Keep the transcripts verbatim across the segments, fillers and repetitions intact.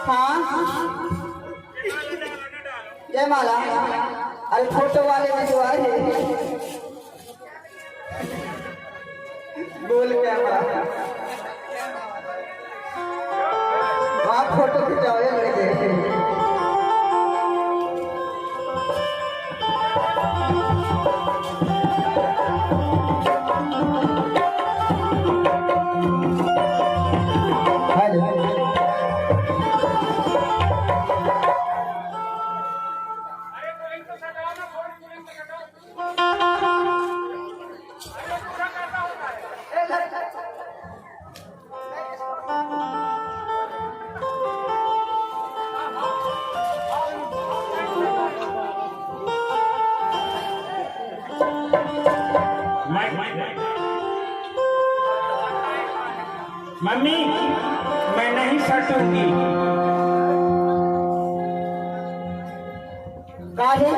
हाँ, जय माला। अरे, फोटो वाले में जो आए हैं, गोल कैमरा। आप फोटो खिंचाओ, ये लड़के। हेलो। मैं, मम्मी, मैं नहीं सटूंगी। काहे?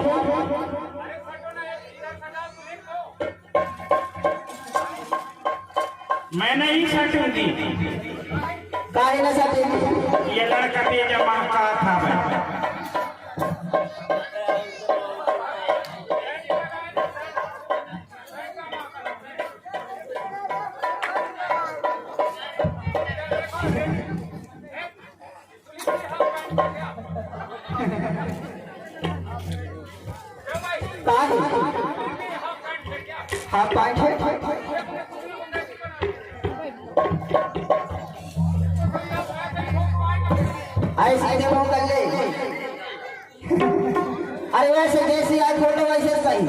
मैं नहीं सटूंगी। काहे ना सटेगी? ये लड़का तेजा महका था भाई। का हे? हाफ पैंट हे? ऐसे दे मुंह कर ले। अरे वैसे जैसी आई फोटो वैसे सही।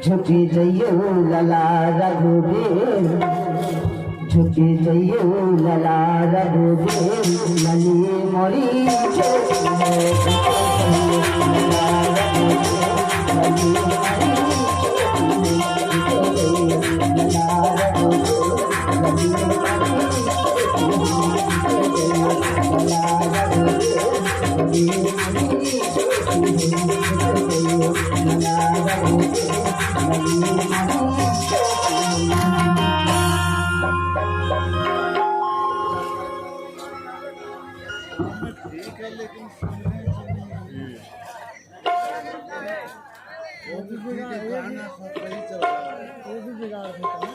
झुकि जइयो लला रघुबीर, झुकि जइयो लला रघुबीर, लली मोरी। ठीक है, लेकिन सुनने से नहीं। वो भी बिगाड़, वो भी, वो भी बिगाड़ होता है।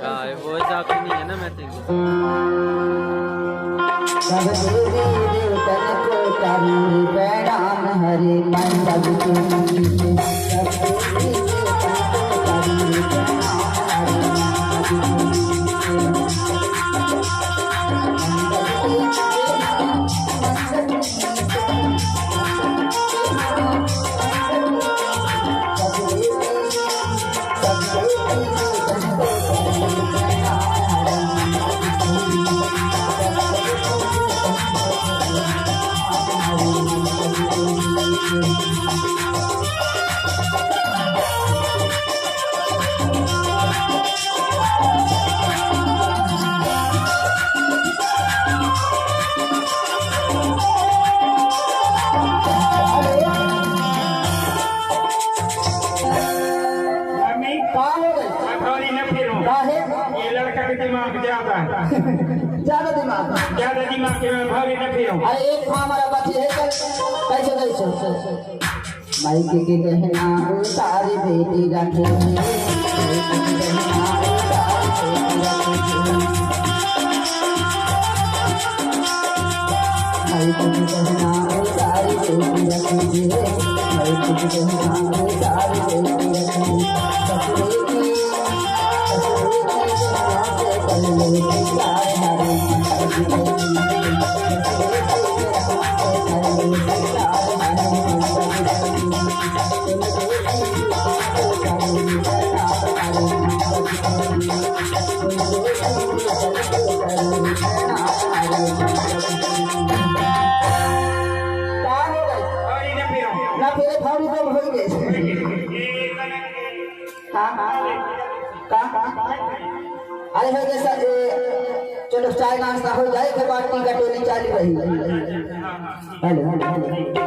हाँ, वो हिसाब से नहीं है ना मैचिंग। सब देवी देवतन को करी प्रणाम हरि मंडप के नीचे। सब देवी देवतन को करी प्रणाम हरि मंडप के नीचे। नहीं, का हो गई? मैं भौरी न फिरूं। काहे? ये लड़का के दिमाग ज्यादा है। ज्यादा दिमाग। ज्यादा दिमाग के मैं भौरी न फिरूं। अरे, एक था हमारा बात ये है, कल कैसे, कैसे? माई के, के गहना उतारी बेटी रखे। माई के गहना उतारी बेटी रखे। माई के गहना उतारी बेटी रखे। माई के गहना उतारी बेटी रखे। ससुरे की ना फिरे, भौरी तो हो गए। हाँ, हाँ। का? अरे, हो गया सर, ए, चलो, चाय नाश्ता हो जाए, फिर बात टिकट होनी चालू रही। Hello, hello, hello.